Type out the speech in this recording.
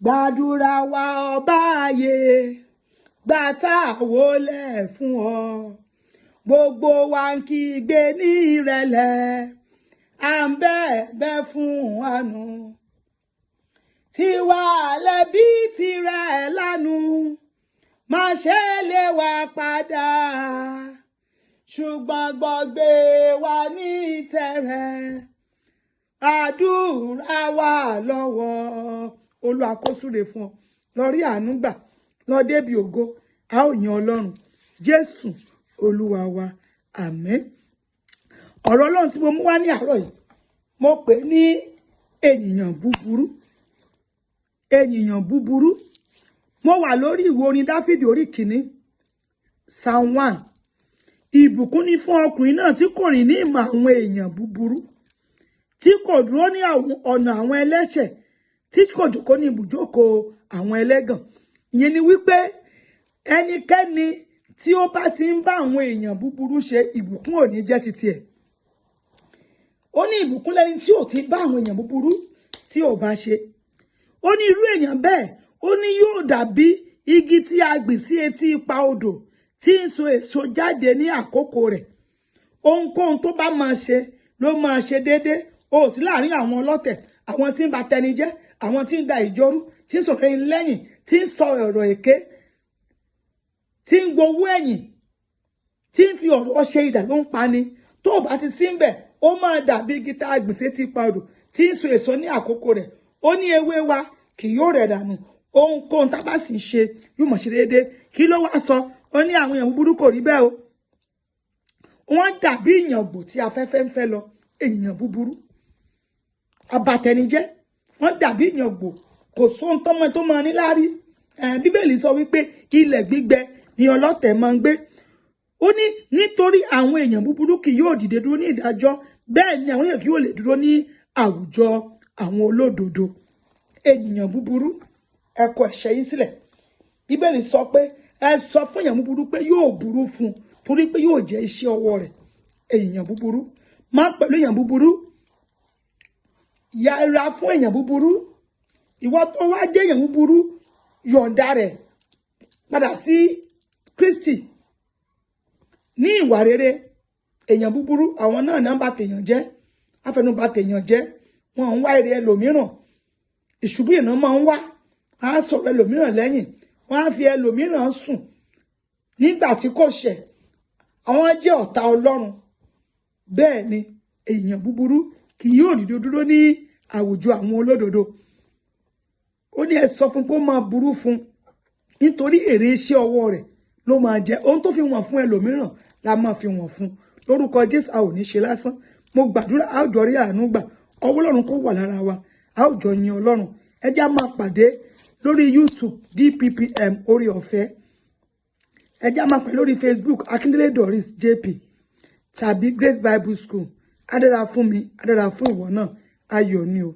Gbàdúrà wa, ọba ayé, gbà tá a wólẹ̀ fún ọ. Gbogbo wa ń kígbe ní ìrẹ̀lẹ̀, à ń bẹ̀bẹ̀ fún àánú. Tiwa lẹ́bi tirẹ̀ lánú, má ṣe lé wa padà, ṣùgbọ́n gbọ́gbé wa ní tẹ̀rẹ̀, àdúrà wa lọ́wọ́. Olúwa kó súre fún ọ, lọ rí àánú gbà, lọ débi ògo. A ó yan Ọlọ́run. Jésù Olúwa wa, àmín. Ọ̀rọ̀ Ọlọ́run tí mo mú wá ní àárọ̀ yìí, mo pè ní ènìyàn búburú. Ènìyàn búburú. Mo wà lórí ìwé orin Dáfídì orí 1, Psalm 1. Ìbùkún ni fún ọkùnrin náà tí kò rìn ní ìmọ̀ àwọn èèyàn búburú, tí kò dúró ní ọ̀nà àwọn ẹlẹ́ṣẹ̀, tí kò jókòó ní ibùjókòó àwọn ẹlẹ́gàn. Ìyẹn ni wípé ẹnikẹ́ni tí ó bá ti ń bá àwọn èèyàn búburú ṣe, ìbùkún ò ní jẹ́ ti tiẹ̀. Ó ní ìbùkún lẹ́ni tí ò ti bá àwọn èèyàn búburú tí ò bá ṣe. Ó ní irú èèyàn bẹ́ẹ̀, ó ní yóò dàbí igi tí a gbìn sí etí ipa odò, tí ń so èso jáde ní àkókò rẹ̀. Ohunkóhun tó bá máa ṣe ló máa ṣe déédé. O sí láàrin àwọn ọlọ́tẹ̀, àwọn tí ń ba tẹni jẹ́, àwọn tí ń da ìjọrú, tí ń sọ̀rọ̀ ẹni lẹ́yìn, tí ń sọ ọ̀rọ̀ èké, tí ń gbowó ẹ̀yìn, tí ń fi ọ̀rọ̀ ṣe idà ló ń pani. Tó o bá ti sí ń bẹ̀, ó máa dàbí igi tá a gbìn sí etí ipa odò, tí ń so èso ní àkókò rẹ̀. Ó ní ewé wa kì yóò rẹ̀ dànù. Ohunkóhun tá a bá sì ń ṣe yóò mọ̀ ṣe déédéé. Kí ló wá sọ? Ó ní àwọn èèyàn búburú kò rí bẹ́ẹ̀ o, wọ́n dàbí ìyàngbò tí afẹ́fẹ́ ń fẹ́ lọ. Èèyàn búburú, abatẹnijẹ́, wọ́n dàbí ìyàngbò, kò sóhun tọ́mọ tó máa ní láárí. Bíbélì sọ wípé ilẹ̀ gbígbẹ ni ọlọ́tẹ̀ máa ń gbé. Ó ní nítorí àwọn èèyàn búburú kì yóò dìde dúró ní ìdájọ́, bẹ́ẹ̀ ni àwọn èèyàn kì yóò lè dúró ní àwùjọ àwọn olódodo. Ènìyàn búburú, ẹ kọ ẹ̀ṣẹ̀ yín sílẹ̀. Bíbélì sọ pé ẹ sọ fún èèyàn búburú pé yóò burú fún un, torí pé yóò jẹ́ iṣẹ́ ọwọ́ rẹ̀. Èèyàn búburú, má pẹ̀lú èèyàn búburú, yára fún èèyàn búburú. Ìwọ tó wá jẹ́ èèyàn búburú, yọ̀ǹda rẹ̀ padà sí Kristi ní ìwà rere. Èèyàn búburú, àwọn náà náà bá tèèyàn jẹ́, àfẹnubà tèèyàn jẹ́. Wọn ń wá èrè ẹlòmíràn, ìṣubú ìran máa ń wá. Á sọ̀rọ̀ ẹlòmíràn lẹ́yìn, wọ́n á fi ẹlòmíràn sùn nígbà tí kò ṣẹ̀. Àwọn jẹ́ ọ̀tá Ọlọ́run. Bẹ́ẹ̀ ni èèyàn búburú kì yóò dìde dúró ní àwùjọ àwọn olódodo. Ó ní ẹ sọ fún kó máa burú fún, nítorí èrè iṣẹ́ ọwọ́ rẹ̀ ló máa jẹ. Ohun tó fi wọ̀n fún ẹlòmíràn la máa fi wọ̀n fún. Lórúkọ Jésù, a ò ní ṣe lásán. Mo gbàdúrà, a ó jọ rí àánú gbà. Ọwọ́ Ọlọ́run kó wà lára wa, a ó jọ yin Ọlọ́run. Ẹ jẹ́ á máa pàdé lórí YouTube, DPPM Orí Ọ̀fẹ́. Ẹ jẹ́ á máa pàdé lórí Facebook, Akíndélé Doris JP tàbí Grace Bible School. Á dára fún mi, á dára fún ìwọ náà. Ayọ̀ ni o.